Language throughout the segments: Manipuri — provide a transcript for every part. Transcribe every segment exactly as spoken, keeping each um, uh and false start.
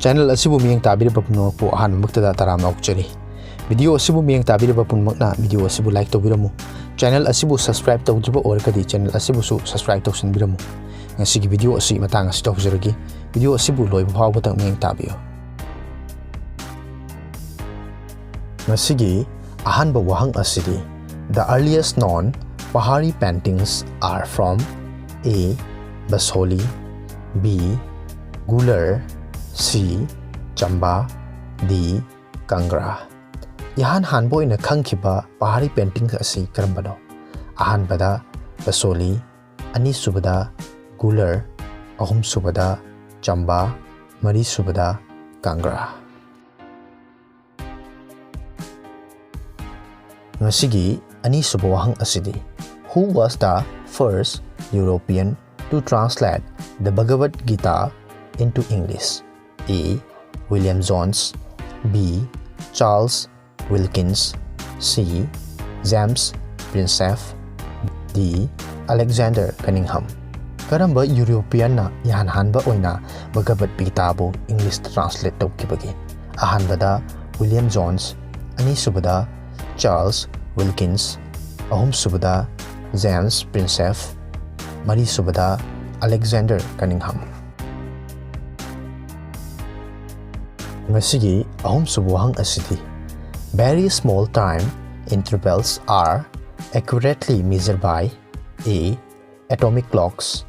Channel ꯑꯁꯤꯕꯨ ꯃꯤꯠꯌꯦꯡ ꯇꯥꯕꯤꯔꯤꯕ ꯄꯨꯝꯅꯃꯛꯄꯨ ꯑꯍꯥꯟꯕꯃꯛꯇꯗ ꯇꯔꯥꯝꯅ ꯑꯣꯛꯆꯔꯤ꯫ Video ꯑꯁꯤꯕꯨ ꯃꯤꯠꯌꯦꯡ ꯇꯥꯕꯤꯔꯤꯕ ꯄꯨꯝꯅꯃꯛꯅ video ꯑꯁꯤꯕꯨ like ꯇꯧꯕꯤꯔꯝꯃꯨ꯫ Channel ꯑꯁꯤꯕꯨ subscribe ꯇꯧꯗ꯭ꯔꯤꯕ ꯑꯣꯏꯔꯒꯗꯤ channel ꯑꯁꯤꯕꯨꯁꯨ subscribe ꯇꯧꯁꯤꯟꯕꯤꯔꯝꯃꯨ꯫ ꯉꯁꯤꯒꯤ video ꯑꯁꯤ ꯃꯇꯥꯡ ꯑꯁꯤꯗ ꯍꯧꯖꯔꯒꯦ꯫ Video ꯑꯁꯤꯕꯨ ꯂꯣꯏꯕ ꯐꯥꯎꯕꯗꯪ ꯃꯤꯠꯌꯦꯡ ꯇꯥꯕꯤꯌꯨ꯫ ꯉꯁꯤꯒꯤ ꯑꯍꯥꯟꯕ ꯋꯥꯍꯪ ꯑꯁꯤꯗꯤ, The earliest known Pahari paintings are from A. Basoli, B. Gular, C. Chamba, D. Kangra꯫ ꯏꯍꯥꯟ ꯍꯥꯟꯕ ꯑꯣꯏꯅ ꯈꯪꯈꯤꯕ ꯄꯍꯥꯔꯤ painting ꯑꯁꯤ ꯀꯔꯝꯕꯅꯣ? ꯑꯍꯥꯟꯕꯗ ꯕꯁꯣꯂꯤ, ꯑꯅꯤꯁꯨꯕꯗ ꯒꯨꯂꯔ, ꯑꯍꯨꯝꯁꯨꯕꯗ ꯆꯝꯕꯥ, ꯃꯔꯤꯁꯨꯕꯗ ꯀꯥꯡꯒ꯭ꯔꯥ꯫ ꯉꯁꯤꯒꯤ ꯑꯅꯤꯁꯨꯕ ꯋꯥꯍꯪ ꯑꯁꯤꯗꯤ, Who was the first European to translate the Bhagavad Gita into English? A. William Jones, B. Charles Wilkins, C. James Prinsep, D. Alexander Cunningham꯫ ꯀꯔꯝꯕ ꯌꯨꯔꯣꯄꯤꯌꯟꯅ ꯏꯍꯥꯟ ꯍꯥꯟꯕ ꯑꯣꯏꯅ ꯚꯒꯕꯠ ꯒꯤꯇꯥꯕꯨ ꯏꯪꯂꯤꯁꯇ translate ꯇꯧꯈꯤꯕꯒꯦ? ꯑꯍꯥꯟꯕꯗ ꯋꯤꯂꯤꯌꯝ ꯖꯣꯟꯁ, ꯑꯅꯤꯁꯨꯕꯗ ꯆꯥꯔꯜꯁ ꯋꯤꯜꯀꯤꯟꯁ, ꯑꯍꯨꯝꯁꯨꯕꯗ ꯖꯦꯝꯁ ꯄ꯭ꯔꯤꯟꯁꯦꯞ, ꯃꯔꯤꯁꯨꯕꯗ ꯑꯂꯦꯛꯖꯦꯟꯗꯔ ꯀꯅꯤꯡꯍꯝ꯫ ꯉꯁꯤꯒꯤ ꯑꯍꯨꯝꯁꯨꯕ ꯋꯥꯍꯪ ꯑꯁꯤꯗꯤ, Very small time intervals are accurately measured by A. Atomic clocks,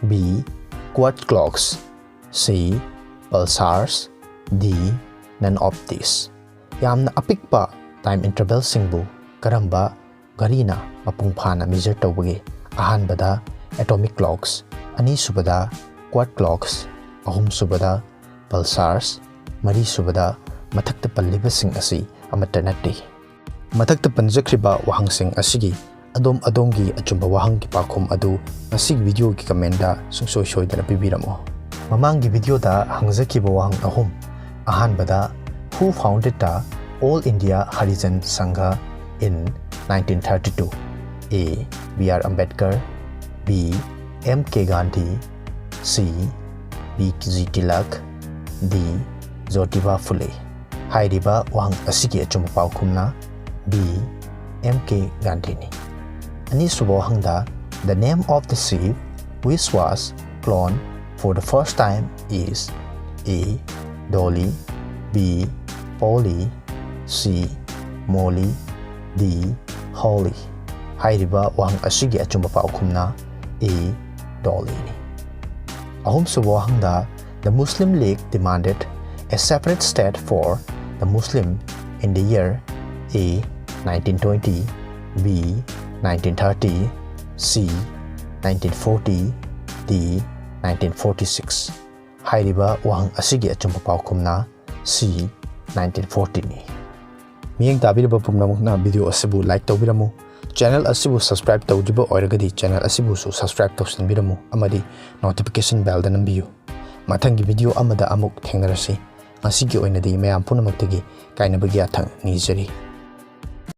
B. Quart clocks, C. Pulsars, D. None of these꯫ ꯌꯥꯝꯅ ꯑꯄꯤꯛꯄ time intervalꯁꯤꯡꯕꯨ ꯀꯔꯝꯕ ꯘꯔꯤꯅ ꯃꯄꯨꯡ ꯐꯥꯅ measure ꯇꯧꯕꯒꯦ? ꯑꯍꯥꯟꯕꯗ atomic clocks, ꯑꯅꯤꯁꯨꯕꯗ quart clocks, ꯑꯍꯨꯝꯁꯨꯕꯗ pulsars, ꯃꯔꯤꯁꯨꯕꯗ ꯃꯊꯛꯇ ꯄꯜꯂꯤꯕꯁꯤꯡ ꯑꯁꯤ ꯑꯃꯠꯇ ꯅꯠꯇꯦ꯫ ꯃꯊꯛꯇ ꯄꯟꯖꯈ꯭ꯔꯤꯕ ꯋꯥꯍꯪꯁꯤꯡ ꯑꯁꯤꯒꯤ ꯑꯗꯣꯝ ꯑꯗꯣꯝꯒꯤ ꯑꯆꯨꯝꯕ ꯋꯥꯍꯪꯒꯤ ꯄꯥꯎꯈꯨꯝ ꯑꯗꯨ ꯉꯁꯤꯒꯤ videoꯒꯤ commentꯗ ꯁꯨꯡꯁꯣꯏ ꯁꯣꯏꯗꯅ ꯄꯤꯕꯤꯔꯝꯃꯨ꯫ ꯃꯃꯥꯡꯒꯤ videoꯗ ꯍꯪꯖꯈꯤꯕ ꯋꯥꯍꯪ ꯑꯍꯨꯝ꯫ ꯑꯍꯥꯟꯕꯗ, Who founded the All India Harijan Sangha in nineteen thirty-two? A. B R Ambedkar, B. M K Gandhi, C. B G Tilak, D. Jyotiba Phule꯫ ꯍꯥꯏꯔꯤꯕ ꯋꯥꯍꯪ ꯑꯁꯤꯒꯤ ꯑꯆꯨꯝꯕ ꯄꯥꯎꯈꯨꯝꯅ B. M K Gandhi ꯅꯤ꯫ ꯑꯅꯤꯁꯨꯕ ꯋꯥꯍꯪꯗ, the name of the ship which was cloned for the first time is A. Dolly, B. Polly, C. Molly, D. Holly꯫ ꯍꯥꯏꯔꯤꯕ ꯋꯥꯍꯪ ꯑꯁꯤꯒꯤ ꯑꯆꯨꯝꯕ ꯄꯥꯎꯈꯨꯝꯅ A. Dolly ꯅꯤ꯫ ꯑꯍꯨꯝꯁꯨꯕ ꯋꯥꯍꯪꯗ, the Muslim League demanded a separate state for the Muslim in the year A. nineteen twenty, B. nineteen thirty, C. nineteen forty, D. nineteen forty-six꯫ ꯍꯥꯏꯔꯤꯕ ꯋꯥꯍꯪ ꯑꯁꯤꯒꯤ ꯑꯆꯨꯝꯕ ꯄꯥꯎꯈꯨꯝꯅ C. nineteen forty ꯅꯤ꯫ ꯃꯤꯠꯌꯦꯡ ꯇꯥꯕꯤꯔꯤꯕ ꯄꯨꯝꯅꯃꯛꯅ video ꯑꯁꯤꯕꯨ like ꯇꯧꯕꯤꯔꯝꯃꯨ꯫ Channel ꯑꯁꯤꯕꯨ subscribe ꯇꯧꯗ꯭ꯔꯤꯕ ꯑꯣꯏꯔꯒꯗꯤ channel ꯑꯁꯤꯕꯨꯁꯨ subscribe ꯇꯧꯁꯤꯟꯕꯤꯔꯝꯃꯨ ꯑꯃꯗꯤ notification bell ꯗ ꯅꯝꯕꯤꯌꯨ꯫ ꯃꯊꯪꯒꯤ video ꯑꯃꯗ ꯑꯃꯨꯛ ꯊꯦꯡꯅꯔꯁꯤ꯫ ꯉꯁꯤꯒꯤ ꯑꯣꯏꯅꯗꯤ ꯃꯌꯥꯝ ꯄꯨꯝꯅꯃꯛꯇꯒꯤ ꯀꯥꯏꯅꯕꯒꯤ ꯌꯥꯊꯪ ꯅꯤꯖꯔꯤ꯫